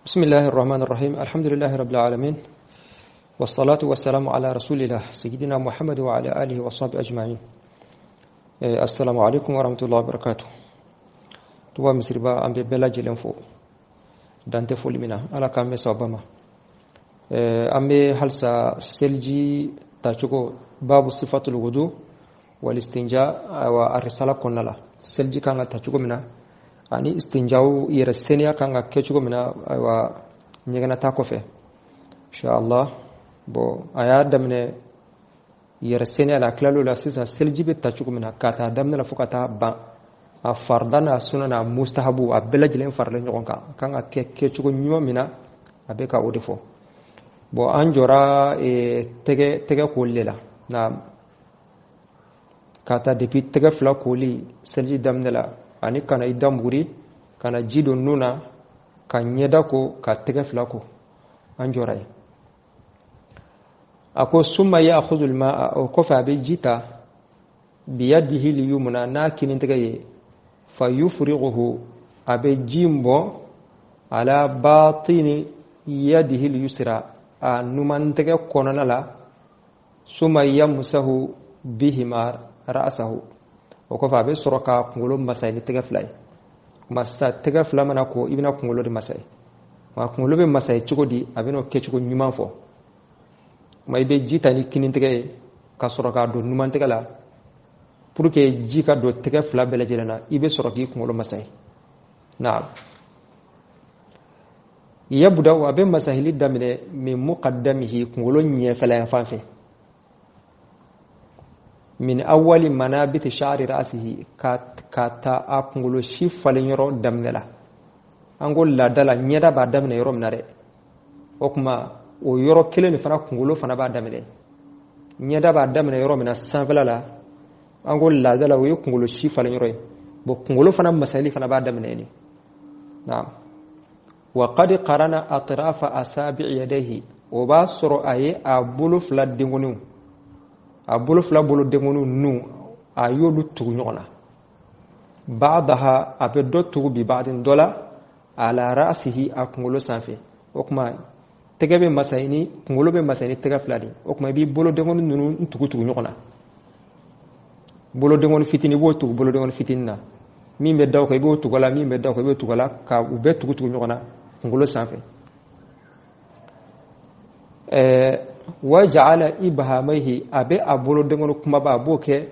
بسم الله الرحمن الرحيم الحمد لله رب العالمين والصلاة والسلام على رسول الله سيدنا محمد وعلى آله وصحبه أجمعين. السلام عليكم ورحمة الله وبركاته. Tuba misiriba, an bɛ bɛɛ lajɛlen fo, dan tɛ foli min na. Ala k'an bɛ sababa ma. An bɛ halisa seliji tacogo, babu sifatul wudu wal istinja. Ayiwa, arisala kɔnɔna la, seliji kan ka ta cogo min na ani istinjaw yɛrɛ seniya kan ka kɛ cogo min na, ayiwa, ɲɛgɛnata kɔfɛ, inshallah. Bon, a y'a daminɛ yɛrɛ seniya la, a tilal'o la. Sisan seliji bɛ ta cogo min na, k'a ta daminɛ la fo ka taa ban, a farida n'a suna n'a mustahabu, a bɛɛ lajɛlen faralen ɲɔgɔn kan, a kan ka kɛ kɛcogo ɲuman min na, a bɛ ka o de fɔ. Bon, an jɔra tɛgɛ koli de la na, ka ta depuis tɛgɛ fila koli seliji daminɛ la, ani kana i da muguri, kana ji don nun na, ka ɲɛda ko, ka tɛgɛ fila ko, an jɔra yen. A ko summa ya'khudhu al-ma'a, o kɔfɛ a bɛ ji ta, biyadihi liyumna, n'a kinin tɛgɛ ye, fa yufrighuhu, a bɛ ji in bɔn, ala batini yadihi liyusra, a numan tɛgɛ kɔnɔna la, summa yamsahu bihima ra'sahu, o kɔfɛ a bɛ sɔrɔ k'a kunkolo masayi ni tɛgɛ fila ye. Masa tɛgɛ fila mana ko, i bɛna kunkolo de masayi. Nka kunkolo bɛ masayi cogo di? A bɛna o kɛcogo ɲuman fɔ. Kuma i bɛ ji ta ni kinin tɛgɛ ye ka sɔrɔ k'a don numan tɛgɛ la, pour que ji ka don tɛgɛ fila bɛɛ lajɛlen na, i bɛ sɔrɔ k'i kunkolo masayi. Naam, yabda, a bɛ masahili daminɛ, min muqaddamihi, kunkolo ɲɛfɛla yan fan fɛ, min awali manabiti sha'ri ra'sihi, ka ta a kunkolo si falen yɔrɔ daminɛ la. An ko laada la, ɲɛda b'a daminɛ yɔrɔ min na dɛ, o tuma o yɔrɔ kelen de fana kunkolo fana b'a daminɛ. Ɲɛda b'a daminɛ yɔrɔ min na sanfɛla la, an ko laada la, o ye kunkolo si falen yɔrɔ ye. Bon, kunkolo fana masali fana b'a daminɛ yen. Naam, wa qad qarana atrafa asabi'i yadayhi, o b'a sɔrɔ a ye a bolo fila denkɔniw, a bolo fila bolo denkɔniw nu, a y'olu tugu ɲɔgɔn na, ba'daha, a bɛ dɔ tugu, bi ba'din, dɔ la, ala ra'sihi, a kunkolo sanfɛ. O tuma tɛgɛ bɛ masayi ni kunkolo bɛ masayi ni tɛgɛ fila de. O tuma i b'i bolo denkɔni ninnu tugu tugu ɲɔgɔn na. Bolo denkɔni fitinin, i b'o tugu bolo denkɔni fitinin na. Min bɛ da o kan, i b'o tugu a la. Min bɛ da o kan, i b'o tugu a la, ka u bɛɛ tugu tugu ɲɔgɔn na kunkolo sanfɛ. Wa ja'ala ibhamaihi, a bɛ a bolo denkɔni kumaba, a b'o kɛ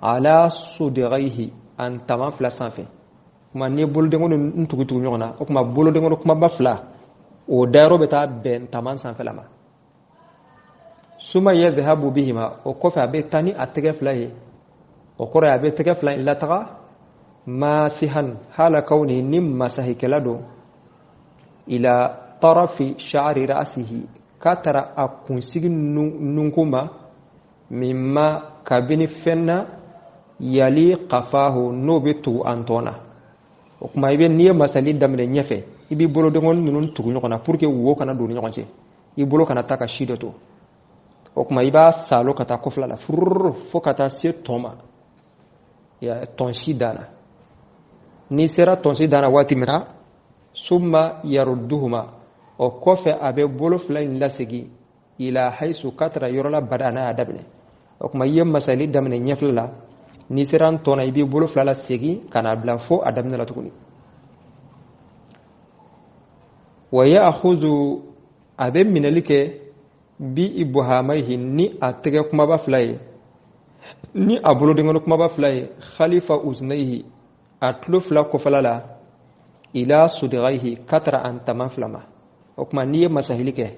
ala sudighaihi, an taman fila sanfɛ. Kuma n'i ye bolo denkɔni n tugu tugu ɲɔgɔn na, o tuma bolo denkɔni kumaba fila, o dayɔrɔ bɛ taa bɛn taman sanfɛla ma. Suma yadhhabu bihima, o kɔfɛ a bɛ taa ni a tɛgɛ fila ye, o kɔrɔ ye a bɛ tɛgɛ fila in lataga, masihan hala kawni, ni masahikɛla don, ila tarafi sha'ri ra'sihi, k'a taara a kunsigi nunku ma, mimma, kabini fɛn na, yali qafahu, n'o bɛ tugu an tɔn na. O tuma i bɛ n'i ye masali daminɛ ɲɛfɛ, i b'i bolo denkɔni ninnu tugu ɲɔgɔn na pour que wo kana don ni ɲɔgɔn cɛ, i bolo kana taa ka si dɔ to. O tuma i b'a salo ka taa kɔfɛla la fururu fo ka taa se tɔn ma, tɔn si dan na. N'i sera tɔn si dan na waati min na, summa yarudduhuma, o kɔfɛ a bɛ bolo fila in lasegin, ila haisu, k'a taara yɔrɔ la, bada, n'a y'a daminɛ. O tuma i ye masali daminɛ ɲɛfɛla la, n'i sera n tɔn na, i b'i bolo fila lasegin ka n'a bila fo a daminɛ la tuguni. Wa ya'khudhu, a bɛ minɛli kɛ, bi ibhamaihi, ni a tɛgɛ kumaba fila ye, ni a bolodenkɔni kumaba fila ye, khalifa uznaihi, a tulo fila kɔfɛla la, ila sudighaihi, ka taara an taman fila ma. O tuma n'i ye masahili kɛ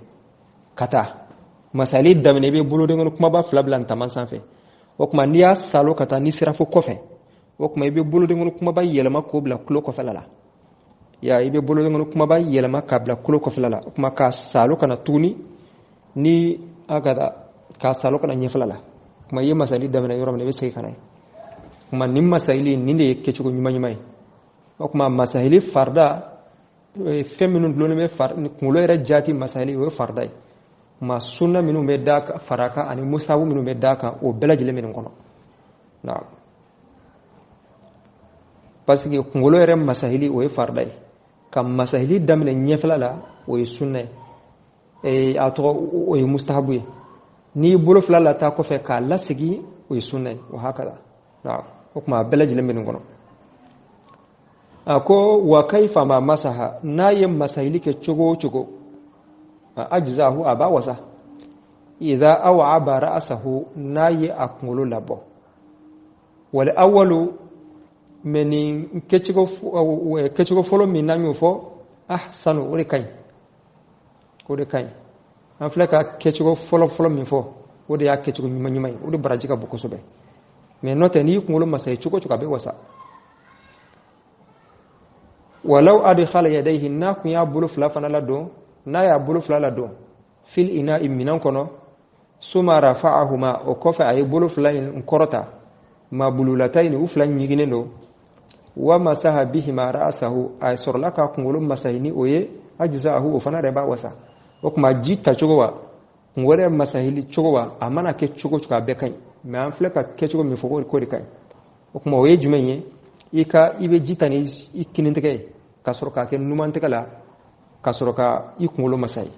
ka taa masahili daminɛ, i bɛ bolodenkɔni kumaba fila bila taman sanfɛ. O tuma n'i y'a salo ka taa, n'i sera fo kɔfɛ, o tuma i bɛ bolodenkɔni kumaba yɛlɛma k'o bila tulo kɔfɛla la. Ya, i bɛ bolodenkɔni kumaba yɛlɛma k'a bila tulo kɔfɛla la. O tuma k'a salo ka na tuguni, ni a ka taa k'a salo ka na ɲɛfɛla la. O tuma i ye masahili daminɛ yɔrɔ min na, i bɛ segin ka na yen. O tuma nin masahili nin de ye kɛcogo ɲuman ɲuman ye. O tuma masahili farida, fɛn minnu dulonnen bɛ kunkolo yɛrɛ jaati masahili, o ye farida ye. Ma sunna minnu bɛ da fara kan ani musabu minnu bɛ da kan, o bɛɛ lajɛlen bɛ nin kɔnɔ. Naam, parce que kunkolo yɛrɛ masahili, o ye farida ye. Ka masahili daminɛ ɲɛfɛla la, o ye sunna ye, a tɔgɔ o ye mustahabu ye. N'i bolo fila lataa kɔfɛ k'a lasegin, o ye sunna ye. Wa hakada. Naam, o tuma a bɛɛ lajɛlen bɛ nin kɔnɔ. A ko wa kayfa ma masaha, n'a ye masahili kɛ cogo o cogo, ajzahu, a b'a wasa. Idha aw'aba ra'sahu, n'a ye a kunkolo labɔ. Wal awwalu, mais nin kɛcogo fɔlɔ min n'an y'o fɔ, ahsanu, o de ka ɲi, o de ka ɲi. An filɛ ka kɛcogo fɔlɔ fɔlɔ min fɔ, o de y'a kɛcogo ɲuman ɲuman ye, o de baraji ka bon kosɛbɛ. Mais n'o tɛ, n'i kunkolo masayi cogo o cogo, a bɛ wasa. Walaw adkhala yadayhi, n'a kun y'a bolo fila fana ladon, n'a y'a bolo fila ladon fil ina'i, minɛn kɔnɔ, suma rafa'ahuma, o kɔfɛ a ye bolo fila in kɔrɔta, mabululatayni, u fila ɲiginnen don, wa masaha bihima ra'sahu, a sɔrɔla k'a kunkolo masahi ni o ye, ajza'ahu, o fana yɛrɛ b'a wasa. O tuma ji tacogo wa, kunkolo yɛrɛ masahili cogo wa, a mana kɛ cogo o cogo, a bɛɛ ka ɲi. Mais an filɛ ka kɛcogo min fɔ, k'o de ka ɲi. O tuma o ye jumɛn ye? I ka i bɛ ji ta ni i kinintigɛ ye ka sɔrɔ k'a kɛ numantigɛ la, ka sɔrɔ ka i kunkolo masahi.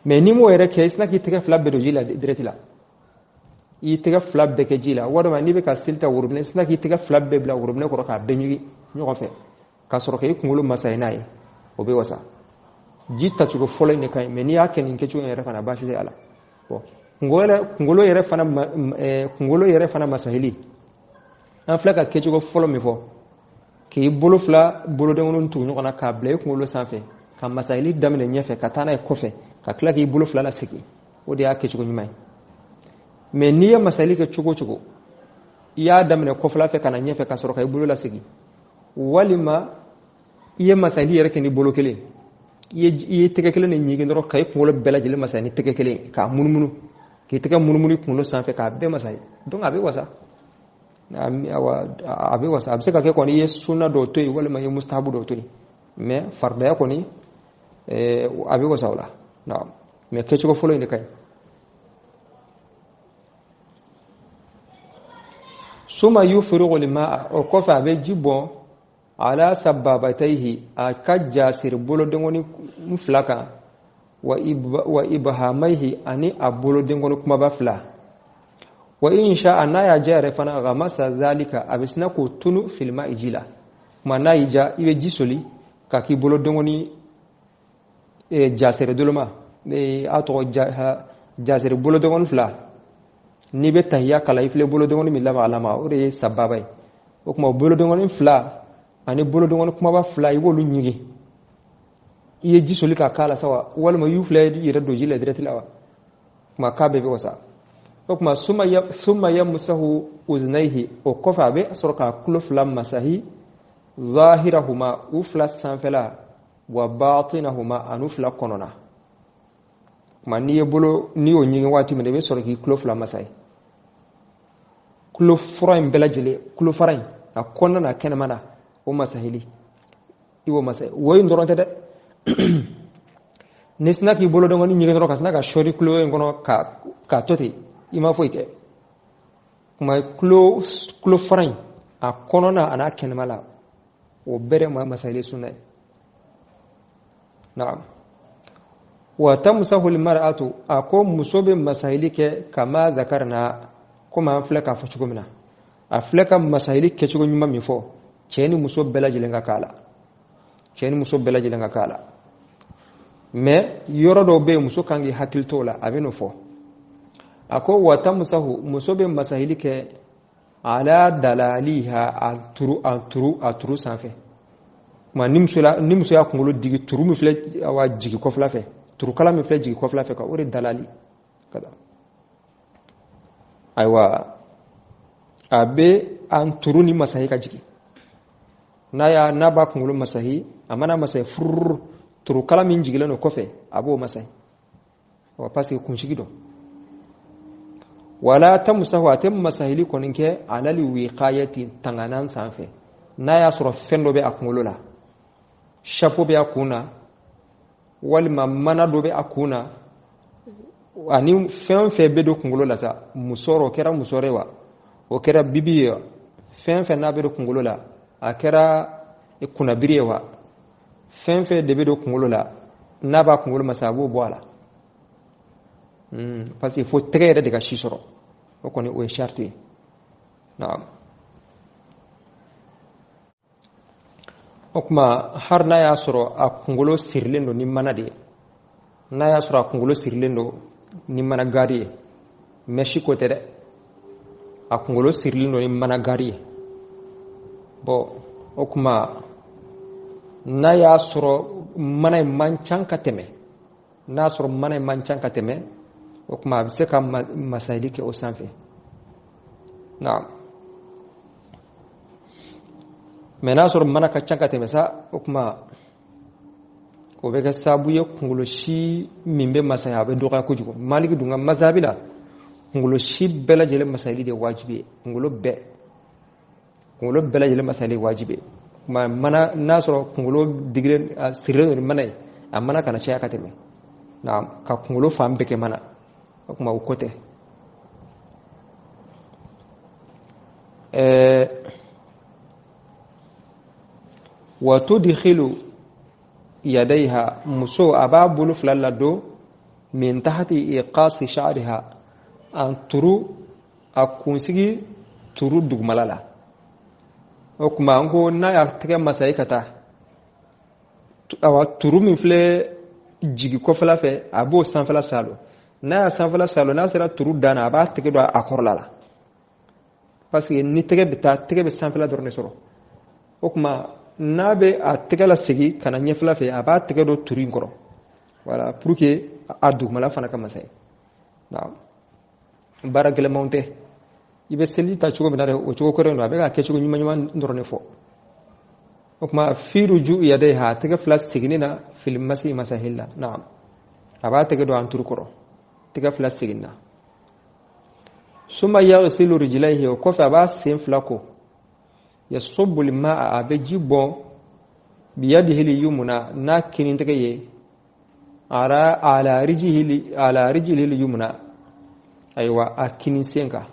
Mais n'i m'o yɛrɛ kɛ, i sina k'i tɛgɛ fila bɛɛ don ji la direct la, i tɛgɛ fila bɛɛ kɛ ji la. Walima n'i bɛ ka seli ta worobinɛ, i sina k'i tɛgɛ fila bɛɛ bila worobinɛ kɔrɔ k'a bɛɛ ɲigin ɲɔgɔn fɛ, ka sɔrɔ k'i kunkolo masahi n'a ye, o bɛ wasa. Ji tacogo fɔlɔ in de ka ɲi, mais n'i y'a kɛ nin kɛcogo in yɛrɛ fana, baasi tɛ a la. Bon, kunkolo yɛrɛ fana masahili, an filɛ ka kɛcogo fɔlɔ min fɔ, k'i bolo fila bolodenkɔni tugu ɲɔgɔn na k'a bila i kunkolo sanfɛ, ka masahili daminɛ ɲɛfɛ ka taa n'a ye kɔfɛ, ka tila k'i bolo fila lasegin, o de y'a kɛcogo ɲuman ye. Mais n'i ye masahili kɛ cogo o cogo, i y'a daminɛ kɔfɛla fɛ ka na ɲɛfɛ ka sɔrɔ ka i bolo lasegin, walima i ye masahili yɛrɛ kɛ ni bolo kelen, i ye tɛgɛ kelen de ɲigin dɔrɔn ka i kunkolo bɛɛ lajɛlen masahi ni tɛgɛ kelen, k'a munumunu, k'i tɛgɛ munumunu i kunkolo sanfɛ k'a bɛɛ masahi, donc a bɛ wasa, a bɛ wasa. A bɛ se ka kɛ kɔni i ye sunna dɔw to yen, walima i ye mustahabu dɔw to yen, mais faridaya kɔni a bɛ wasa o la. Naam, mais kɛcogo fɔlɔ in de ka ɲi. Suma yufrigu lmaa, o kɔfɛ a bɛ ji bɔn ala sababatayhi, a ka jasiri bolodenkɔni fila kan, wa ibhamaihi, ani a bolodenkɔni kumaba fila. Wa in sha'a, n'a y'a diya yɛrɛ fana, ghamasa zalika, a bɛ sina k'o tunu filma ji la. Kuma n'a y'i diya, i bɛ ji soli ka k'i bolodenkɔni jasiri doloma, a tɔgɔ jasiri bolodenkɔni fila. N'i bɛ tahiya kalan, i filɛ bolodenkɔni min lamaga lamaga, o de ye sababa ye. O tuma bolodenkɔni fila ani bolodenkɔni kumaba fila, i b'olu ɲigin. I ye ji soli ka k'a la sa wa, walima i y'u fila yɛrɛ don ji la direct la wa, kuma k'a bɛɛ bɛ wasa. O tuma summa yamsahu uznaihi, o kɔfɛ a bɛ sɔrɔ k'a tulo fila masahi, zahirahuma, u fila sanfɛla, wa batinahuma, an'u fila kɔnɔna. Kuma n'i ye bolo, n'i y'o ɲigin waati min na, i bɛ sɔrɔ k'i tulo fila masahi, tulo fura in bɛɛ lajɛlen, tulo fara in a kɔnɔna n'a kɛnɛma na, o masahili, i b'o masahi. Wo in dɔrɔn tɛ dɛ, n'i sina k'i bolo dɔn ɲigin dɔrɔn ka sina ka sɔɔri tulo in kɔnɔ k'a to ten, i ma foyi kɛ. Kuma tulo fara in a kɔnɔna a n'a kɛnɛma la, o bɛɛ de masahili sunna ye. Naam. Wa tamsahu almar'atu, a ko muso bɛ masahili kɛ kama zakarna, komi an filɛ k'a fɔ cogo min na, a filɛ ka masahili kɛcogo ɲuman min fɔ, cɛ ni muso bɛɛ lajɛlen ka k'a la, cɛ ni muso bɛɛ lajɛlen ka k'a la. Mais yɔrɔ dɔw bɛ yen, muso kan k'i hakili t'o la, a bɛ n'o fɔ. A ko wa tamsahu, muso bɛ masahili kɛ ala dalaliha, a turu sanfɛ. Kuma ni muso y'a kunkolo digi, turu min filɛ awa jigi kɔfɛla fɛ, turukala min filɛ jigi kɔfɛla fɛ, ka o de dalali kada. Ayiwa, a bɛ an turu ni masahi ka jigin, n'a b'a kunkolo masahi, a mana masahi fururu, turukala min jigilen don kɔfɛ, a b'o masahi, wa parce que kunsigi don. Wala tamsahu, a tɛ masahili kɔni kɛ alali wiqayati, tanganan sanfɛ, n'a y'a sɔrɔ fɛn dɔ bɛ a kunkolo la, chapeau bɛ a kun na, walima mana dɔ bɛ a kun na, ani fɛn fɛn bɛ don kunkolo la sa, musɔrɔ, o kɛra musɔrɔ ye wa, o kɛra bibi ye wa, fɛn fɛn n'a bɛ don kunkolo la, a kɛra kunnabiri ye wa, Fɛn fɛn de bɛ don kunkolo la n'a b'a kunkolo masa, a b'o bɔ a la, parce que fo tɛgɛ yɛrɛ de ka si sɔrɔ. O kɔni o ye sariti ye. Naam. O tuma hali n'a y'a sɔrɔ a kunkolo sirilen don ni mana de ye, n'a y'a sɔrɔ a kunkolo sirilen don ni mana gari ye, mɛsi ko tɛ dɛ, a kunkolo sirilen don ni mana gari ye. Bon, o tuma n'a y'a sɔrɔ mana in man ca ka tɛmɛ, n'a sɔrɔ mana in man ca ka tɛmɛ, o tuma a bɛ se ka masayili kɛ o sanfɛ. Naam. Mais n'a sɔrɔ mana ka ca ka tɛmɛ sa, o tuma o bɛ kɛ sababu ye kunkolo si min bɛ masaya a bɛ dɔgɔya kojugu. Maliki dun ka mazabi la, kunkolo si bɛɛ lajɛlen masayali de ye wajibi ye. Kunkolo bɛɛ lajɛlen masayali ye wajibi ye. Kuma mana n'a sɔrɔ kunkolo digilen a sirilen don ni mana ye, a mana kana caya ka tɛmɛ. Naam, ka kunkolo fan bɛɛ kɛ mana, o tuma o ko tɛ. Wa tudkhilu yadayha, muso a b'a bolo fila ladon min tahti iqasi sha'riha, an turu a kunsigi turu dugumala la. O tuma an ko n'a y'a tɛgɛ masayi ka taa, awa turu min filɛ jigi kɔfɛla fɛ, a b'o sanfɛla salo. N'a y'a sanfɛla salo, n'a sera turu dan na, a b'a tɛgɛ don a kɔrɔla la, parce que ni tɛgɛ bɛ taa, tɛgɛ bɛ sanfɛla dɔrɔn de sɔrɔ. O tuma n'a bɛ a tɛgɛ lasegin ka na ɲɛfɛla fɛ, a b'a tɛgɛ don turu in kɔrɔ, voilà, pour que a dugumala fana ka masayi. Naam, baara gɛlɛmanw tɛ. I bɛ seli ta cogo min na dɛ, o cogo kɔrɔ in don, a bɛ ka kɛ cogo ɲuman ɲuman dɔrɔn de fɔ. O tuma fi ruju yadayha, a tɛgɛ fila seginni na fil masi masahil la. Naam, a b'a tɛgɛ don an turu kɔrɔ, tɛgɛ fila seginni na. Summa yaghsilu rijlayhi, o kɔfɛ a b'a sen fila ko. Yasubbu al-ma'a, a bɛ ji bɔn biyadihi al-yumna, n'a kinin tɛgɛ ye, ala rijlihi al-yumna, ayiwa a kinin sen kan.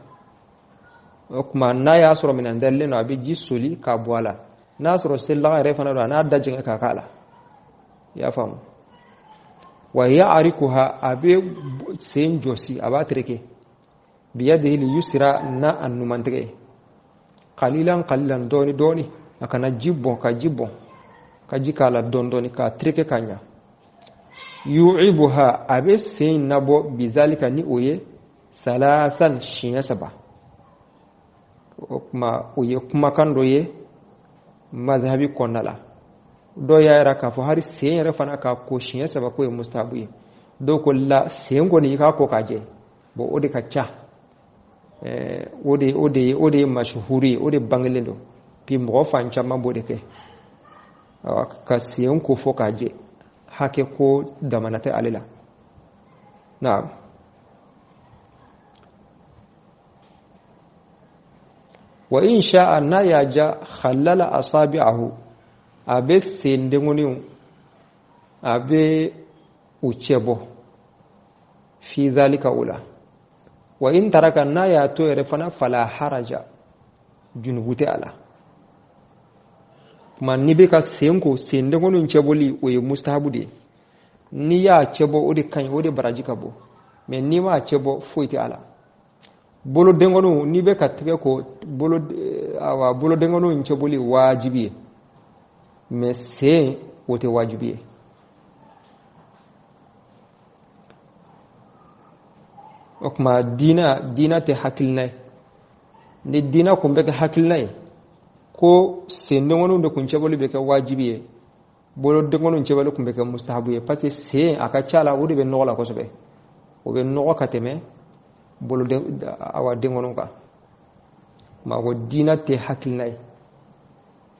O tuma n'a y'a sɔrɔ minɛn dalilen don, a bɛ ji soli k'a bɔ a la. N'a sɔrɔ selidaga yɛrɛ fana don, a n'a da jɛngɛ k'a k'a la. I y'a faamu. Wa ya'rikuha, a bɛ sen jɔsi, a b'a tereke biyadihi al-yusra, n'a a numan tɛgɛ ye, qalilan qalilan, dɔɔni dɔɔni, a kana ji bɔn, ka ji bɔn, ka ji k'a la dɔɔni dɔɔni, k'a tereke ka ɲa. Yu'ibuha, a bɛ sen nabɔ bizalika, ni o ye salasan, siɲɛ saba. O tuma o ye kumakan dɔ ye mazhabi kɔnɔna la. Dɔw y'a yira k'a fɔ hali sen yɛrɛ fana k'a ko siɲɛ saba k'o ye mustahabu ye. Dɔw ko la, sen kɔni i k'a ko k'a jɛ. Bon, o de ka ca, o de ye mashuhuri ye, o de bangelen don. Puis mɔgɔ fan caman b'o de kɛ, ka sen ko fɔ k'a jɛ, hakɛ ko damana tɛ ale la. Naam. Wa in sha'a, n'a y'a ja, khallala asabi'ahu, a bɛ sen denkɔniw, a bɛ u cɛbɔ fi zalika o la. Wa in taraka, n'a y'a to yɛrɛ fana, fala haraja, junubu tɛ a la. Kuma n'i bɛ ka sen ko, sen denkɔniw cɛbɔli o ye mustahabu de ye. N'i y'a cɛbɔ o de ka ɲi, o de baraji ka bon. Mais n'i m'a cɛbɔ, foyi tɛ a la. Bolo denkɔniw, n'i bɛ ka tɛgɛ ko, bolo awa bolo denkɔniw cɛbɔli wajibi ye, mais sen o tɛ wajibi ye. O tuma diina tɛ hakilina ye. Ni diina kun bɛ kɛ hakilina ye, ko sen denkɔniw de kun cɛbɔli bɛ kɛ wajibi ye, bolo denkɔniw cɛbɔli kun bɛ kɛ mustahabu ye, parce que sen a ka ca la o de bɛ nɔgɔ la kosɛbɛ, o bɛ nɔgɔ ka tɛmɛ bolo awa denkɔniw kan. Maa ko diina tɛ hakilina ye.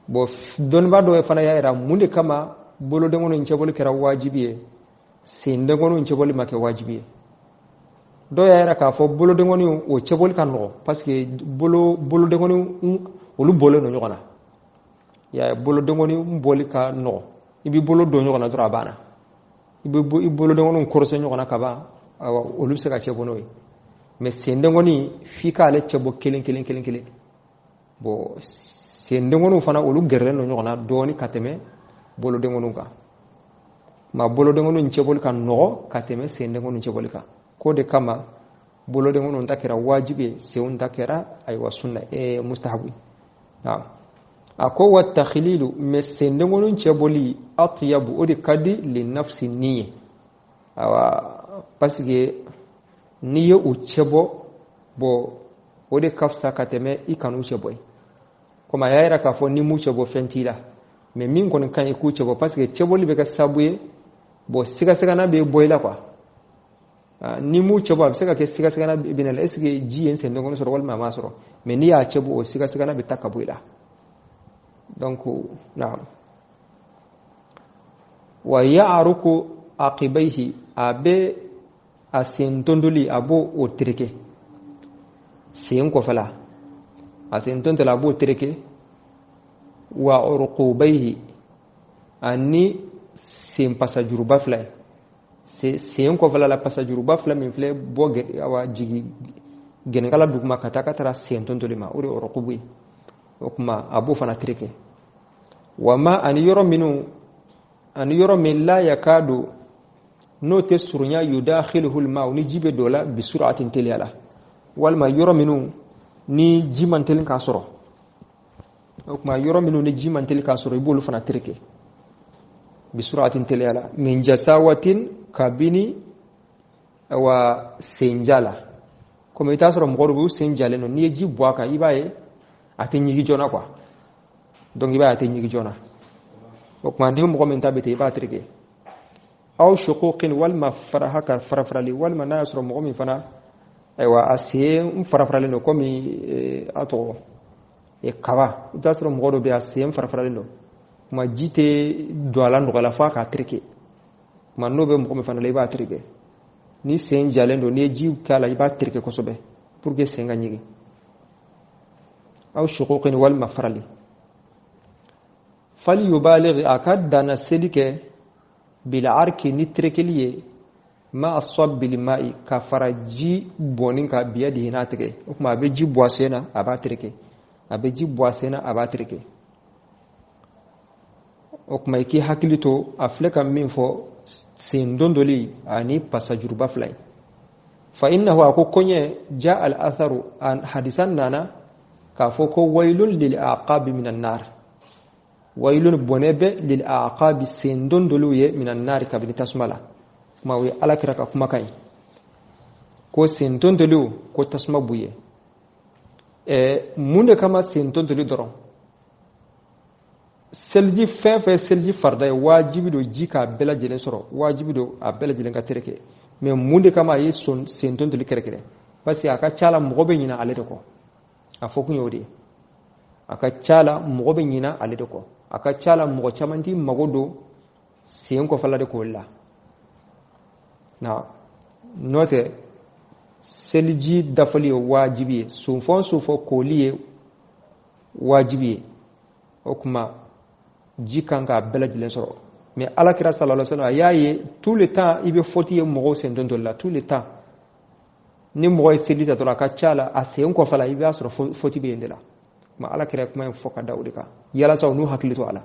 Bon, dɔnnibaa dɔw fana y'a yira mun de kama bolo denkɔniw cɛbɔli kɛra wajibi ye, sen denkɔniw cɛbɔli ma kɛ wajibi ye. Dɔw y'a yira k'a fɔ bolo denkɔniw o cɛbɔli ka nɔgɔn, parce que bolo denkɔniw olu bɔlen don ɲɔgɔn na. I y'a ye, bolo denkɔniw bɔli ka nɔgɔn, i b'i bolo don ɲɔgɔn na dɔrɔn a banna. I bɛ i bolo denkɔniw kɔrɔsɛ ɲɔgɔn na ka ban, awa olu bɛ se ka cɛbɔ n'o ye. Mais sen denkɔni f'i k'ale cɛbɔ kelen kelen kelen kelen. Bon, sen denkɔniw fana olu gɛrɛlen don ɲɔgɔn na dɔɔni ka tɛmɛ bolodenkɔniw kan. Ma bolodenkɔniw cɛbɔli ka nɔgɔ ka tɛmɛ sendenkɔniw cɛbɔli kan. K'o de kama bolodenkɔniw ta kɛra wajibi ye, senw ta kɛra ayiwa sunna mustahabu ye. Naam, a ko wa takhlilu, mais sendenkɔniw cɛbɔli atyabu, o de ka di li nafsi ni ye. Awa, parce que n'i ye u cɛbɔ, bon, o de ka fisa ka tɛmɛ i kan'u cɛbɔ ye. Komi a y'a yira k'a fɔ ni m'u cɛbɔ fɛn t'i la, mais min kɔni ka ɲi k'u cɛbɔ, parce que cɛbɔli bɛ kɛ sababu ye, bon, sigasigana bɛ bɔ i la quoi. Ni m'u cɛbɔ, a bɛ se ka kɛ sigasigana bɛ na la, est ce que ji ye n sen denkɔni sɔrɔ walima a m'a sɔrɔ? Mais n'i y'a cɛbɔ, o sigasigana bɛ ta ka bɔ i la. Donc naam, wa ya'ruku aqibaihi, a bɛ a sen tondoli, a b'o o tereke sen kɔfɛla, a sen tontoli a b'o tereke. Wa urqubaihi, ani sen pasajuruba fila ye, sen kɔfɛla la pasajuruba fila min filɛ bɔ awa jigi gɛnɛkala duguma ka taa ka taara sen tontoli ma, o de ye urqubu ye. O kuma a b'o fana tereke. Wa ma, ani yɔrɔ minnu, ani yɔrɔ min la yakadu, n'o tɛ surunya, yudakhiluhu lma, ni ji bɛ don o la bisur'atin, teliya la, walima yɔrɔ minnu ni ji man teli k'a sɔrɔ. O kuma yɔrɔ minnu ni ji man teli k'a sɔrɔ, i b'olu fana tereke bisur'atin, teliya la, min jasawatin, kabini wa senja la. Komi i t'a sɔrɔ mɔgɔ dɔ bɛ u sen jalen don, n'i ye ji bɔ a kan, i b'a ye a tɛ ɲigi joona quoi. Donc i b'a ye a tɛ ɲigi joona. O kuma ni mɔgɔ min ta bɛ ten, i b'a tereke. Aw shuquqin, walima faraha ka farafarali, walima n'a y'a sɔrɔ mɔgɔ min fana, ayiwa, a sen farafaralen don komi a tɔgɔ kaba, i bɛ t'a sɔrɔ mɔgɔ dɔ bɛ yen, a sen farafaralen don, kuma ji tɛ don a la nɔgɔya la f'a k'a tereke. Kuma n'o bɛ mɔgɔ min fana la, i b'a tereke. Ni sen jalen don, n'i ye ji k'a la, i b'a tereke kosɛbɛ pour que sen ka ɲigin. Aw shuquqin, walima farali. Fali yubaligh, a ka danna seli kɛ bil arki, ni terekeli ye, ma sabbil ma'i, ka fara ji bɔnni kan, biyadihi, n'a tɛgɛ. O tuma a bɛ ji bɔ a sen na, a b'a tereke, a bɛ ji bɔ a sen na, a b'a tereke. O tuma i k'i hakili to a filɛ ka min fɔ, sen dondoli ani pasajuruba fila ye. Fa innahu, a ko koɲɛ ja al atharu, hadisa nana k'a fɔ ko waylun lil aqabi minan nar, waylun, bɔnɛ bɛ, lil aqabi, sen dondoliw ye, minan nar, kabini tasuma la. Kuma o ye Ala kira ka kumakan ye ko sen dondoliw ko tasuma b'u ye. Mun de kama sen tontoli dɔrɔn? Seliji fɛn fɛn, seliji farida ye, wajibi don ji k'a bɛɛ lajɛlen sɔrɔ, wajibi don a bɛɛ lajɛlen ka tereke. Mais mun de kama a ye sen tontoli kɛrɛkɛrɛ? Parce que a ka ca la mɔgɔ bɛ ɲina ale de kɔ. A fɔ kun y'o de ye. A ka ca la mɔgɔ bɛ ɲina ale de kɔ. A ka ca la mɔgɔ caman t'i mago don sen kɔfɛla de k'o la na. N'o tɛ, seliji dafali ye wajibi ye, sunfɔn sufɔ koli ye wajibi ye. O kuma ji kan k'a bɛɛ lajɛlen sɔrɔ. Mais Ala kira sallallahu alaihi wasallam a y'a ye tout le temps i bɛ faute ye mɔgɔw sen tontoli la. Tout le temps ni mɔgɔ ye seli ta dɔrɔn, a ka ca la a sen kɔfɛ la, i b'a sɔrɔ faute bɛ yen de la. Kuma Ala kira kuma in fɔ ka da o de kan yalasa u n'u hakili to a la.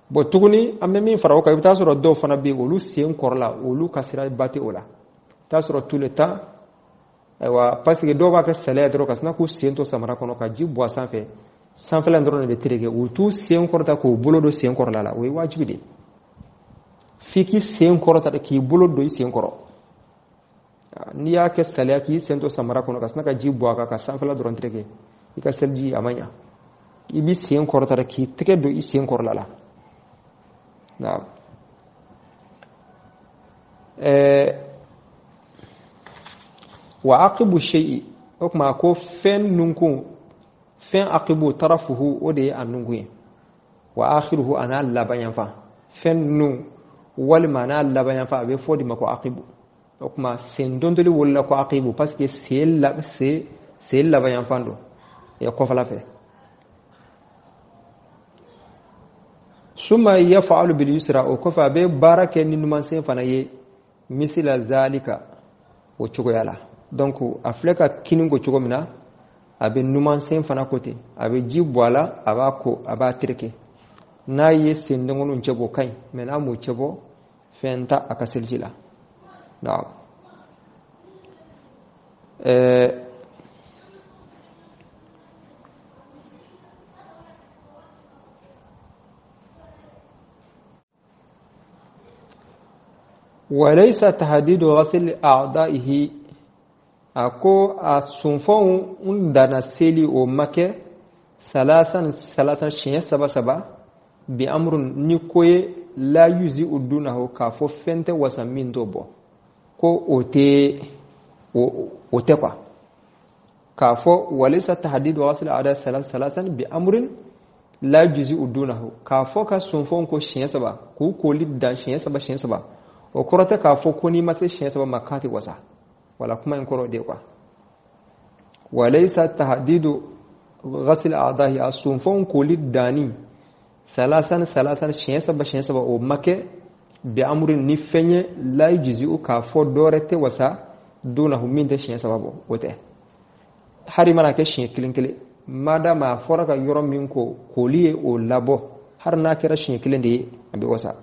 Bon, tuguni an bɛ min fara o kan, i bɛ taa sɔrɔ dɔw fana bɛ yen, olu sen kɔrɔla, olu ka sira ba tɛ o la. I bɛ taa sɔrɔ tout le temps, ayiwa, parce que dɔw b'a kɛ saliya dɔrɔn ka sina k'u sen to samara kɔnɔ ka ji bɔ a sanfɛ, sanfɛla dɔrɔn de bɛ tereke, u t'u sen kɔrɔta k'u bolo don sen kɔrɔla la. O ye wajibi de ye, f'i k'i sen kɔrɔta de k'i bolo don i sen kɔrɔ. N'i y'a kɛ saliya k'i sen to samara kɔnɔ ka sina ka ji bɔ a kan ka sanfɛla dɔrɔn tereke, i ka seliji a ma ɲa. I b'i sen kɔrɔta de k'i tɛgɛ don i sen kɔrɔla la. Naam, wa aqibu shay'i, o kuma ko fɛn nunkun, fɛn aqibu tarafuhu, o de ye a nunkun ye, wa akhiruhu, a n'a laban yanfan. Fɛn nun walima a n'a laban yanfan, a bɛ fɔ de ma ko aqibu. O kuma sen dontoli wolola ko aqibu parce que sen la sen sen laban yanfan don ya kɔfɛla fɛ. Summa yaf'alu bil yusra, o kɔfɛ a bɛ baara kɛ ni numansen fana ye, misila zalika, o cogoya la. Donc a filɛ ka kini ko cogo min na, a bɛ numansen fana ko ten, a bɛ ji bɔ a la, a b'a ko, a b'a tereke. N'a ye sendenkɔniw cɛbɔ, o ka ɲi, mais n'a m'o cɛbɔ, fɛn t'a ka seliji la. Naam. Walaysa tahdidu ghasli a'da'ihi, a ko a sunfɛnw n danna seli, o ma kɛ salasan salasan, siɲɛ saba saba, bi amrun, ni ko ye, la yujzi'u dunahu, k'a fɔ fɛn tɛ wasa min t'o bɔ, ko o tɛ o tɛ quoi. K'a fɔ walaysa tahdidu ghasli a'da'i salasan salasan bi amrin la yujzi'u dunahu, k'a fɔ ka sunfɛnw ko siɲɛ saba, k'u koli dan siɲɛ saba siɲɛ saba, o kɔrɔ tɛ k'a fɔ ko n'i ma se siɲɛ saba ma k'a tɛ wasa. Wala kuma in kɔrɔ de quoi. Walaysa tahdidu ghasl a'dahi, a sunfɛnw koli danni salasan salasan, siɲɛ saba siɲɛ saba, o ma kɛ bi amrin, ni fɛn ye, la yujzi'u, k'a fɔ dɔwɛrɛ tɛ wasa dunahu, min tɛ siɲɛ saba bɔ, o tɛ. Hari mana kɛ siɲɛ kelen kelen, madama a fɔra ka yɔrɔ min ko koli ye o labɔ, hari n'a kɛra siɲɛ kelen de ye, a bɛ wasa.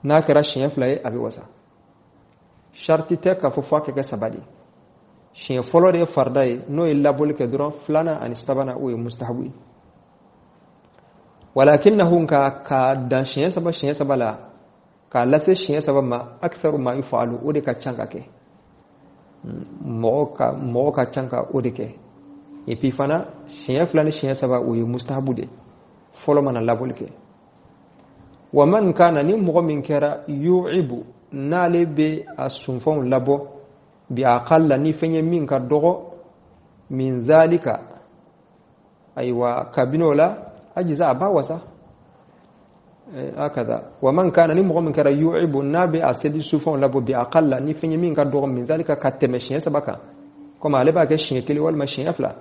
N'a kɛra siɲɛ fila ye, a bɛ wasa. Sharti tɛ k'a fɔ f'a ka kɛ saba de. Siɲɛ fɔlɔ de ye farida ye, n'o ye labɔli kɛ dɔrɔn, filanan ani sabanan, o ye mustahabu ye. Walakinnahu, nka k'a dan siɲɛ saba siɲɛ saba la, k'a lase siɲɛ saba ma, aktharu ma yufalu, o de ka ca ka kɛ, mɔgɔ ka ca ka o de kɛ. Et puis fana, siɲɛ fila ni siɲɛ saba, o ye mustahabu de, fɔlɔ mana labɔli kɛ. Wa man kana, ni mɔgɔ min kɛra, yu'ibu, n'ale bɛ a sunfɛnw labɔ, bi aqalla, ni fɛn ye min ka dɔgɔ, min zalika, ayiwa, kabini o la, ajiza, a b'a wasa. Hakaza. Wa man kana, ni mɔgɔ min kɛra, yu'ibu, n'a bɛ a seli sufɛnw labɔ, bi aqalla, ni fɛn ye min ka dɔgɔ, min zalika, ka tɛmɛ siɲɛ saba kan, komi ale b'a kɛ siɲɛ kelen walima siɲɛ fila,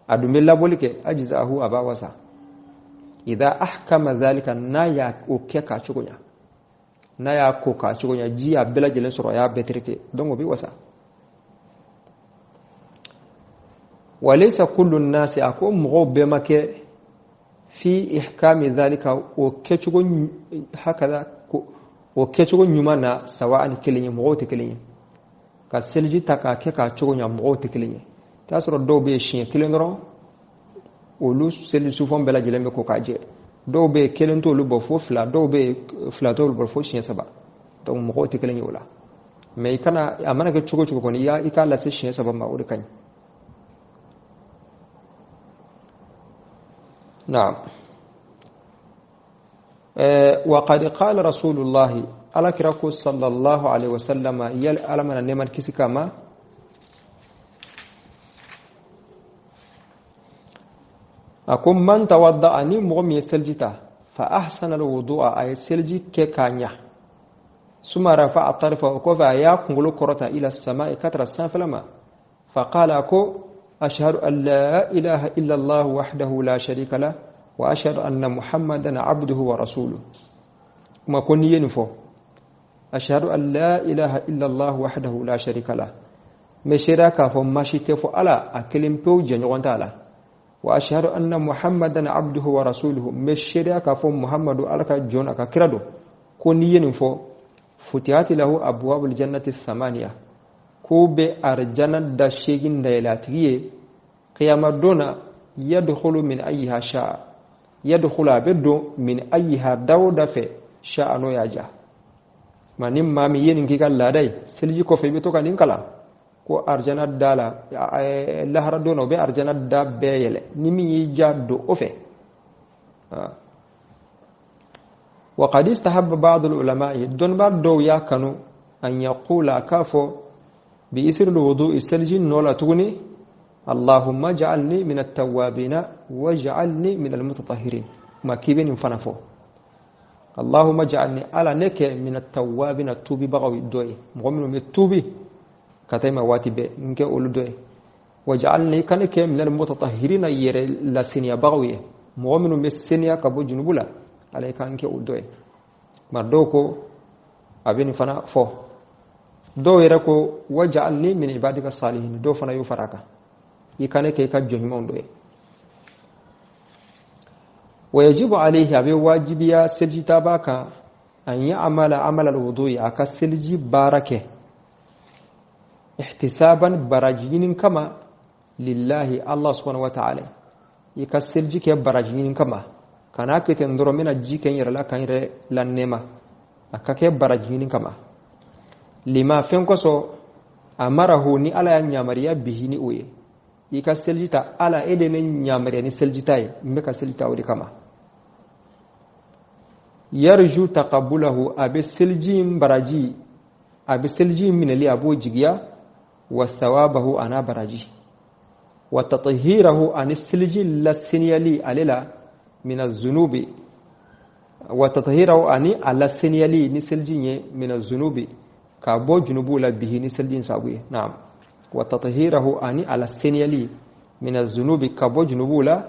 a dun bɛ labɔli kɛ, ajizahu, a b'a wasa, idha ahkama zalika, n'a y'a o kɛ k'a cogo ɲa, n'a y'a ko k'a cogo ɲa, ji y'a bɛɛ lajɛlen sɔrɔ, a y'a bɛɛ tereke, donc o bɛ wasa. Walaysa kullu nnasi, a ko mɔgɔw bɛɛ ma kɛ, fi ihkami dhalika, o kɛcogo hakaza, o kɛcogo ɲuman na, sawa, ani kelen ye. Mɔgɔw tɛ kelen ye ka seliji ta k'a kɛ k'a cogo ɲa, mɔgɔw tɛ kelen ye. I t'a sɔrɔ dɔw bɛ yen, siɲɛ kelen dɔrɔn, olu seli sufɛn bɛɛ lajɛlen bɛ ko k'a jɛ. Dɔw bɛ yen, kelen t'olu bɔ fo fila. Dɔw bɛ yen, fila t'olu bɔ fo siɲɛ saba. Donc mɔgɔw tɛ kelen ye o la. Mais i kana, a mana kɛ cogo cogo kɔni, i k'a lase siɲɛ saba ma, o de ka ɲi. Naam. Wa qad qala rasulullahi, ala kira ko, sallallahu alaihi wasallam, yal ala mana nɛɛma kisi kama, a ko man tawadda, ni mɔgɔ min ye seliji ta, fa ahsana alwudu'a, a ye seliji kɛ k'a ɲa, summa rafa'a tarfa, o kɔfɛ a y'a kunkolo kɔrɔta, ila sama'i, ka tara sanfɛla ma, fa qala, a ko ashhadu an la ilaha illa allah wahdahu la sharika lah wa ashhadu anna muhammadan abduhu wa rasuluhu. Kuma ko n'i ye nin fɔ, ashhadu an la ilaha illa allah wahdahu la sharika lah, n bɛ seereya k'a fɔ ma si tɛ fɔ ala, a kelen pewu, jɛɲɔgɔn t'a la, wa ashhadu anna muhammadan abduhu wa rasuluhu, n bɛ seereya k'a fɔ muhammadu ala ka jɔn, a ka kira don. Ko n'i ye nin fɔ, futihati lahu abwabul jannati samaniya, ko bɛ arijana da seegin dayɛlɛ a tigi ye qiyama don na, yadkhulu min ayyiha sha'a, yadkhulu, a bɛ don, min ayyiha, da o da fɛ, sha'a, n'o y'a ja. Ma ni maa min ye nin k'i ka laada ye, seliji kɔfɛ i bɛ to ka nin kalan, ko arijana da la, lahara don na, o bɛ arijana da bɛɛ yɛlɛ, ni min y'i ja, don o fɛ. Wa qad istahabba ba'd al-ulama'i, dɔnnibaa dɔw y'a kanu, an yaqula, k'a fɔ, bi isri al-wudu'i, seliji nɔ la tuguni, allahumma ja'alni min at-tawwabina waj'alni min al-mutatahhirin. Ma k'i bɛ nin fana fɔ, allahumma ja'alni, ala ne kɛ, min at-tawwabina, tuubibagaw dɔ ye, mɔgɔ minnu bɛ tuubi ka taa i ma waati bɛɛ, n kɛ olu dɔ ye, waj'alni, ka ne kɛ, min al-mutatahhirina, yɛrɛ laseniyabagaw ye, mɔgɔ minnu bɛ seniya ka bɔ junubu la, ala k'an kɛ o dɔ ye. Ma dɔw ko a bɛ nin fana fɔ. Dɔw yɛrɛ ko waj'alni min ibadika salihin, dɔw fana y'o fara a kan, i ka ne kɛ i ka jɔn ɲumanw dɔ ye. Wa yajibu alayhi, a bɛ wajibiya selijitaba kan, an ya'mala amala alwudu'i, a ka seliji baara kɛ, ihtisaban, baraji ɲini kama, lillahi, Allah subhanahu wa ta'ala. I ka seliji kɛ baraji ɲini kama, kana kɛ ten dɔrɔn n bɛna ji kɛ n yɛrɛ la ka n yɛrɛ la nɛɛma. A ka kɛ baraji ɲini kama, lima, fɛn kosɔn, amarahu, ni Ala y'a yamaruya, bihi, ni o ye. I ka seliji ta, Ala, e de ne yamaruya ni seliji ta ye, n bɛ ka seliji ta o de kama. Yarju taqabbulahu, a bɛ seliji in baraji, a bɛ seliji in minɛli, a b'o jigiya, wa thawabahu, a n'a baraji, wa tathirahu, ani seliji laseniyali ale la, mina zunubi, wa tathirahu, ani a laseniyali ni seliji ye, mina zunubi, ka bɔ junubu la, bihi, ni seliji in sababu ye. Naam, wa tathirahu, ani a laseniyali, mina zunubi, ka bɔ junubu la,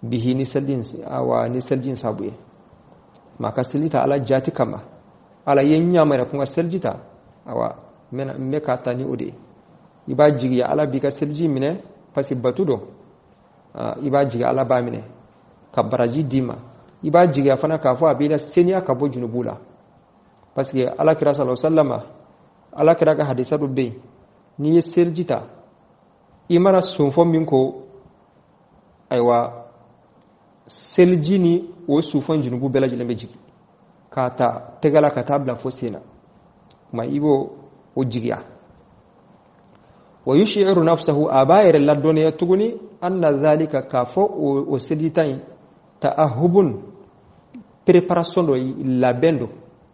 bihi, ni seliji, awa, ni seliji in sababu ye. Ma ka seliji ta Ala jati kama, Ala ye n yamaruya ko n ka seliji ta, awa, n bɛ k'a ta ni o de ye. I b'a jigiya Ala b'i ka seliji minɛ, parce que batu don. I b'a jigi Ala b'a minɛ ka baraji d'i ma. I b'a jigiya fana k'a fɔ a b'i la seniya ka bɔ junubu la, parce que Ala kira sallallahu alaihi wasallam, Ala kira ka hadisa dɔ bɛ yen, n'i ye seliji ta, i mana sunfɔ min ko, ayiwa, seliji ni o sufɔn junubu bɛɛ lajɛlen bɛ jigin k'a ta tɛgɛ la ka taa bila fo sen na. Kuma i b'o o jigiya. Wa yushiru nafsahu, a b'a yɛrɛ ladɔnniya tuguni, anna zalika, k'a fɔ o seliji ta in, ta'ahubun, préparation dɔ, labɛn do,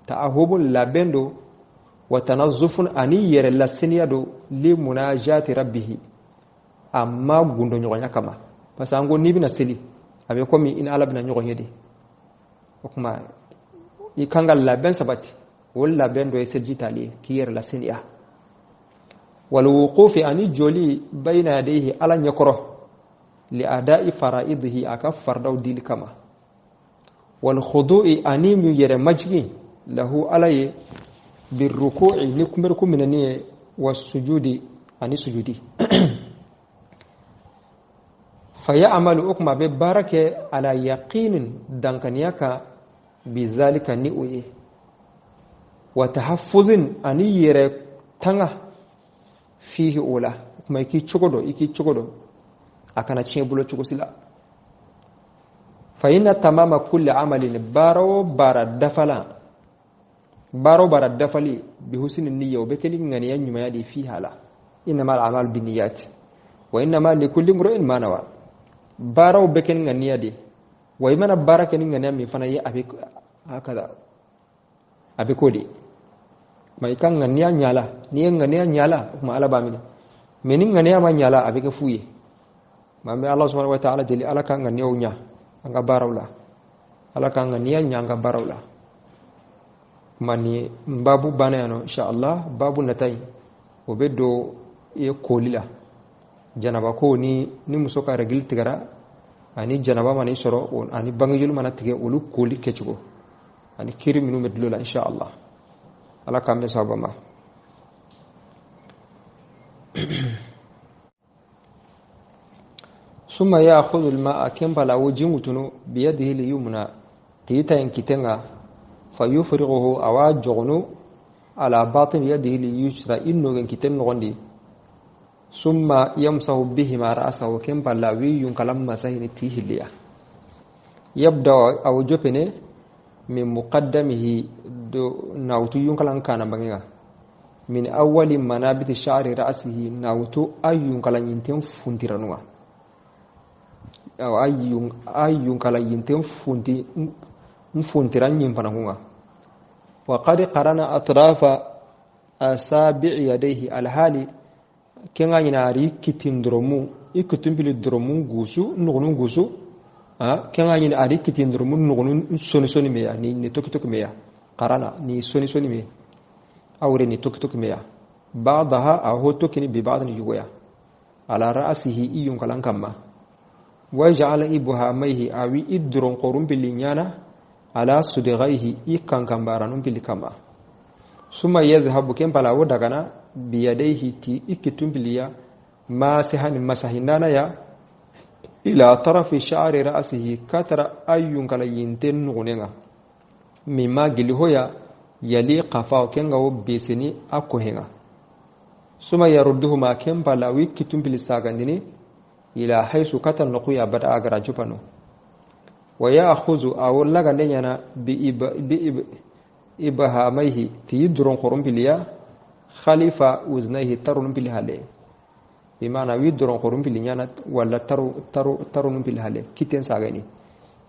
ta'ahubun, labɛn do, wa tanazzufun, ani yɛrɛ laseniya do, li munajati rabbihi, a ma gundo ɲɔgɔnya kama. Parce que an ko n'i bɛna seli, a bɛ komi i ni Ala bɛna ɲɔgɔn ye de. O kuma i kan ka labɛn sabati, o labɛn dɔ ye seliji tali ye k'i yɛrɛ laseniya. Wal wuqufi, ani joli, bayna yadayhi, Ala ɲɛkɔrɔ, li adai faraidihi, a ka faridaw dili kama, wal khudu'i, ani mu yɛrɛ majigin, lahu, Ala ye, birruku'i, ni kunbɛriku minɛni ye, wa sujudi, ani sujudi. Fa ya'malu, o kuma a bɛ baara kɛ, ala yaqinin, dankaniya kan, bizalika, ni o ye, wa tahaffuzin, ani yɛrɛ tanga, fihi, o la. O kuma i k'i cogo dɔn, i k'i cogo dɔn, a kana tiɲɛ bolo cogo si la. Fa inna tamama kulli amalin, baara o baara dafalan, baara o baara dafali, bi husni niyya, o bɛ kɛ ni ŋaniya ɲumanya de, fiha la. Innama al-a'malu binniyat wa innama likulli imri'in ma nawa. Baaraw bɛ kɛ ni ŋaniya de. Wa i mana baara kɛ ni ŋaniya min fana ye, a bɛ hakada, a bɛ k'o de ma. I ka ŋaniya ɲala, n'i ye ŋaniya ɲala, o tuma Ala b'a minɛ. Mɛ ni ŋaniya ma ɲala, a bɛ kɛ fu ye. Ma an bɛ Ala subhanahu wa ta'ala deli, Ala ka ŋaniyaw ɲa an ka baaraw la, Ala ka ŋaniya ɲa an ka baaraw la. Kuma ni babu banna yan nɔ, insha Allah babu nata in, o bɛ don i koli la, janaba ko, ni muso ka règle tigɛra, ani janaba mana i sɔrɔ, ani bangejoli mana tigɛ, olu koli kɛcogo ani kiri minnu bɛ dulon la, insha Allah. Ala k'an bɛn sababa ma. Summa ya'khudhu al-ma'a, kembala wo jingutunu, biyadihi liyumna, tiyita in kitenga, fayufrighuhu, awa jogonu, ala batin yadihi liyusra, innogen kiten nogondi, summa yamsahu bihima ra'sahu, kembala wi yunkalam masahini tihiliya. Yabda, aw jopene, min muqaddamihi, do nawtu yunkalan kana bangenga, min awwali manabiti sha'ri ra'sihi, nawtu ayyunkalan yinten funtiranuwa, aw ayyunkala yinten funti nfuntiran yin fana kunga. Wa qad qarana atrafa asabi'i yadayhi, alhali kenga ina ari kitin doromu ikutumbili doromu gusu nugunu gusu a kenga ina ari kitin doromu nugunu soni soni meya ni toki toki meya, qarana ni soni soni me awre ni toki toki meya, ba'daha, aho tokini, bi ba'din, yugoya, ala ra'sihi, iyun kalan kamma, waja'ala ibhamaihi, awi idron qorum bilinyana, ala sudghaihi, ikankambaranum bilikama. Summa yadhhabu, kempala wo dagana, biyadaihi, ti ikitumbiliya, masihani, masahindana ya. Ila tarafi sha'ri ra'sihi katara ayyun kala yinten nugunenga mimma gilihoya yali qafa kenga wo beseni akohenga suma yarudduhuma kempa la wikitum bilisagandini ila haisu kata nuqiya bada agara jupano wa ya'khuzu aw laga nyana bi ibahamaihi tidron qorum biliya khalifa uznaihi tarun bil hale bimana widron qorum bilinyana wala taru tarun bil hale kiten sagani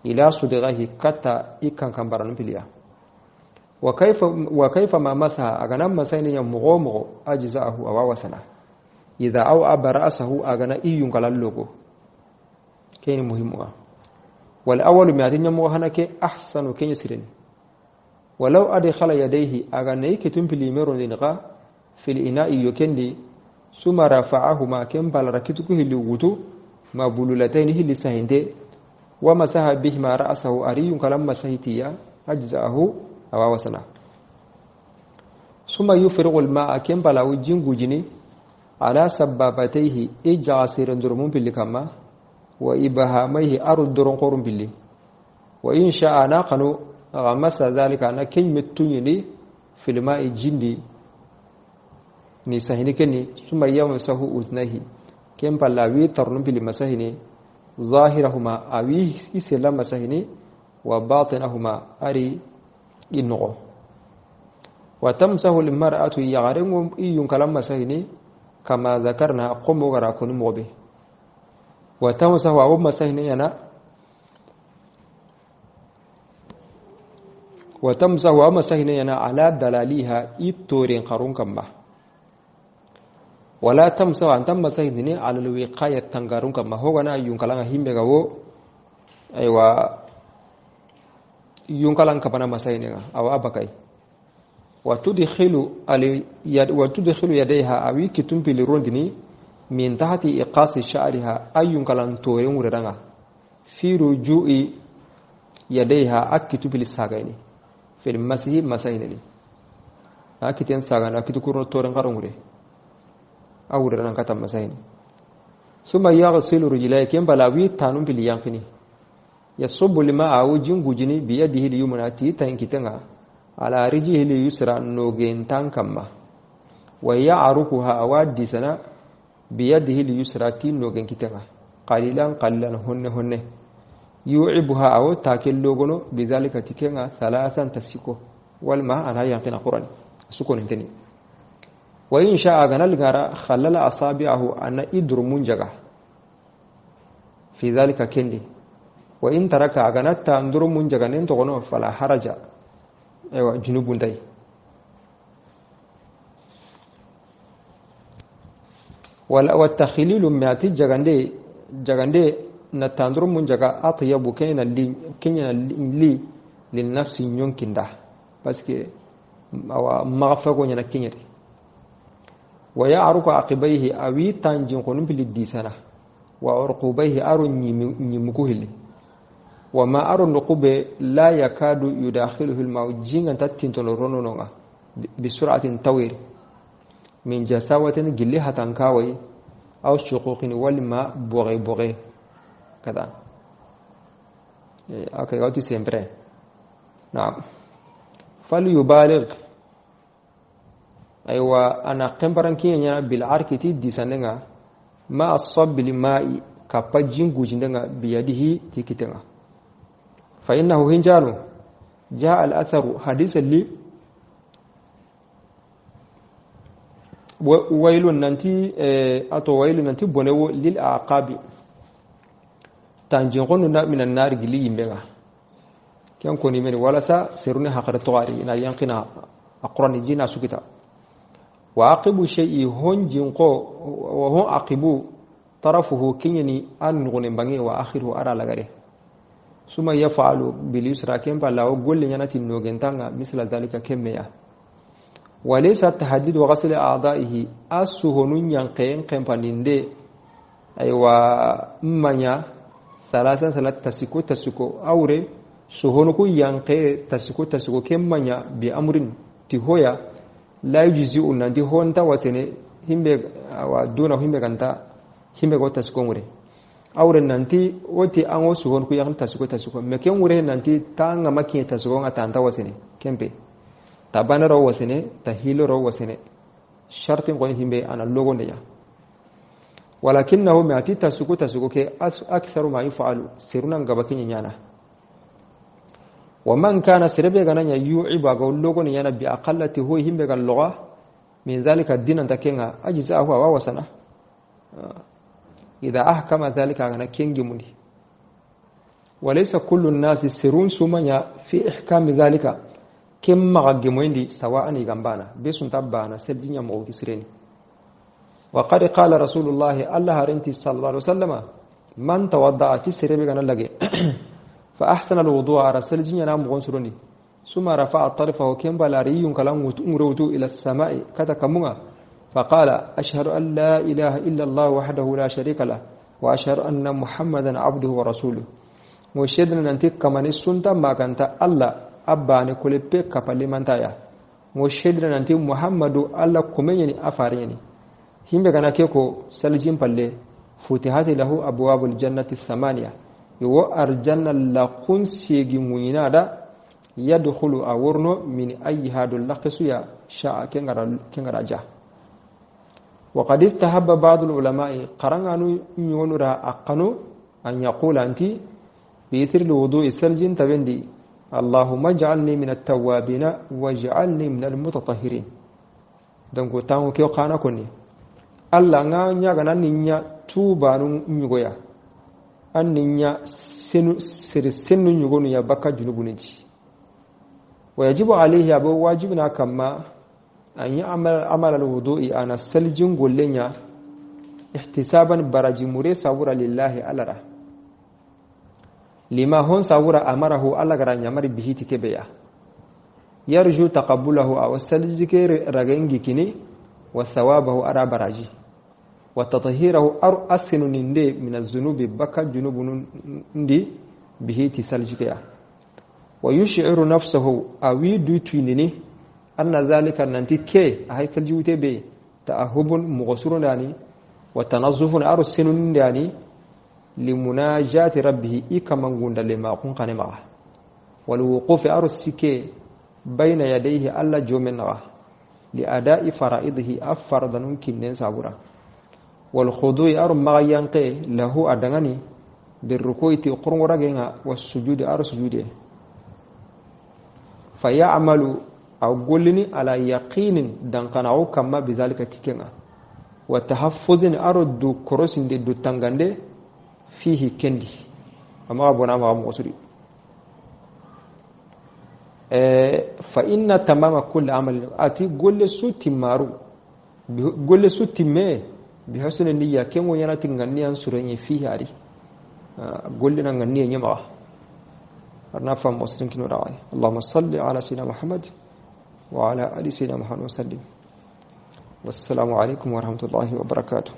ila sudghahi kata ikan kambaran biliya wa kayfa ma masaha agana masaini ya mugo ajzaahu awasana idha aw abra'asahu agana iyun kalallogo kayni muhimu wal awwalu mi'atin muhanake ahsanu kaysirin walau adkhala yadayhi agana ikitum bilimero linqa fil ina'i yukendi suma rafa'ahuma kem balarakitu hili wutu mabululatayn hili sahinde wa masaha bihima ra'sahu ariyun kalam masahitiya ajzaahu awasana suma yufriqu al-ma'a kem balawu jingujini ala sababatayhi ijasirin durmun bilikama wa ibahamaihi arudurun qorum billi wa in sha'a naqanu ghamasa zalika na kaymituyni fil ma'i jindi ni sahini keni suma yamsahu uznahi kem balawi tarnum bil masahini zahirahuma awi islam masahini wa batinahuma ari inno wa tamsahu al mar'atu yagharum iyun kalam masahini kama zakarna qumu gara kun mobe wa tamsahu aw masahini yana wa tamsahu aw masahini yana ala dalaliha itorin qarun kamba wala tamsahu an tamsahini ala alwiqaya tangarun kamba hogana iyun kalanga himbe gawo aywa iyun kalang kapana masahini aw abakai wa tudkhilu yadayha awi kitumpili rondini min tahti iqasi sha'riha ayun kalan toren wuranga fi ruju'i yadayha akitupili sagaini fil masihi masainini akiten sagana akitukuro toren karongure awuranga kata masaini suma yaghsilu rijlayhi kembalawi tanum bili yankini yasubbu lima awjingujini biyadihi liyumna ti tankitenga ala rijlihi liyusra nogentan kamma wa ya'rukuha awadi sana biyadihi liyusra ti nogenkitenga qalilan qalilan honne honne yu'ibuha aw takellogono bizalika tikenga salasan tasiko walma ana yankina qur'an sukon inteni wa in sha'a ganal gara khallala asabi'ahu ana idru munjaga fi zalika kendi wa in taraka ganatta anduru munjaga nen togono fala haraja aywa junubun tay wala watakhlilu miati jagande jagande na tanduru munjaga atyabu kayna li kenya li lin nafsi nyonkinda parce que awa maghfago nyana kenyati wa ya'ruku aqibaihi awi tanjin qonum bil disana wa urqubaihi arun nyimukuhili wa ma arun nuqube la yakadu yudakhiluhu al ma'u jinga tattintono ronononga bi sur'atin tawir min jasawatin gilli hatan kawai aw shuquqin wal ma boghe boghe kada okay gauti sempre na'am falyubaligh aywa ana qembaran kinya bil arkiti disanenga ma as-sabb lil ma'i kapajin gujindenga biyadihi tikitenga fa innahu hinjalu jaa al atharu hadith li wailun nanti ato wailun nanti bonewo lil aqabi tanjin qonu na minan nar gili yimbenga ken koni men wala sa serune hakara tawari na yankina aqrani jina sukita wa aqibu shay'i honjin ko wa hon aqibu tarafuhu kinyani an ngone bangi wa akhiru ara lagare suma yafalu bil yusra kem pala o golle nyanati nogentanga misla zalika kemmeya walaysa tahdid wa ghasl a'da'ihi asuhonun yanqen kempaninde aywa mmanya salasan salat tasiko tasiko awre suhonu ku yanqe tasiko tasiko kemmanya bi amrin tihoya la yujzi'u nandi honta wasene himbe wa duna himbe ganta himbe go tasiko ngure Awre nanti oti an wo sugon ku yaxin tasugo tasugo mais ken wure nanti ta ngama kiɲe tasugo nga ta anta wasene kempe ta banero wasene ta hiloro wasene sharti ngoni himbe ana logo ndeya walakinahu me ati tasugo tasugo ke aktharu ma yufalu seruna ngaba kiɲe ñana wa man kana serebe gananya yu'iba ga logo ni yana bi aqallati hu himbe ga loga min zalika dinan takenga ajza'ahu wa wasana إذا أحكم ذلك أنا كينجمني وليس كل الناس سرون سمنيا في إحكام ذلك كم مغجمويندي سواء يغمبانا بسون تبانا سلجنيا موتي سرين وقد قال رسول الله الله رنتي صلى الله عليه وسلم من توضأ تسربي غنا لغي فأحسن الوضوء على سلجنيا نام غنسروني ثم رفع طرفه كم بلاري كلام وتمروتو إلى السماء كتكمغا فقال أشهد أن لا إله إلا الله وحده لا شريك له وأشهد أن محمدا عبده ورسوله وشهدنا أنت كمان السنة ما كانت الله أباني كل بك كبلمنتايا وشهدنا أنت محمد الله كميني أفاريني هم بكنا كيكو سلجين بالله فتحت له أبواب الجنة الثمانية يو أرجن لقون سيجي مينادا يدخل أورنو من أي هذا اللقسيا شاء كنغراجا وقد استحب بعض العلماء قرنانو يونرا أقنو أن يقول أنت بيسر الوضوء سلجين تبندي اللهم اجعلني من التوابين واجعلني من المتطهرين دونك تانو كيو قانا كوني الله nga nyaga ninya tuba nu nyugoya an ninya senu sir senu nyugonu ya baka junubu nji wajibu alayhi abu wajibna kama أن يعمل عمل الوضوء أنا سلجن قلنا احتسابا براجي مري صورة لله ألرا لما هون صورة أمره الله غران يمر به تكبيا يرجو تقبله أو سلجك رغنجي كني وثوابه أرى براجي وتطهيره أر أسن نندي من الذنوب بكا جنوب نندي به تسلجك ويشعر نفسه أوي دو توينني أن ذلك ننتي كي هاي سلجوتي بي تأهب مغسر داني وتنظف أرسن داني لمناجاة ربه إكما غند لما قن قنما والوقوف أرسك بين يديه ألا جومنا لأداء فرائضه أفرض نمكن نسابرا والخضوع أر مغيانقي له أدغني بالركوع تقرن رغنا والسجود أر سجوده فيعمل أو قولني على يقين دنقنعو كما بذلك تكنا وتحفظ أرد كروسين دي تنغندي فيه كندي أما أبونا ما مغسري فإن تمام كل عمل أتي قول سو تمارو قول سو تمي بحسن النية كم ويانا تنغني أنسرين فيه أري قولنا نغني يمغا أرنافا مسلم كنو رعاي اللهم صل على سيدنا محمد وعلى آل سيدنا محمد وسلم. والسلام عليكم ورحمة الله وبركاته.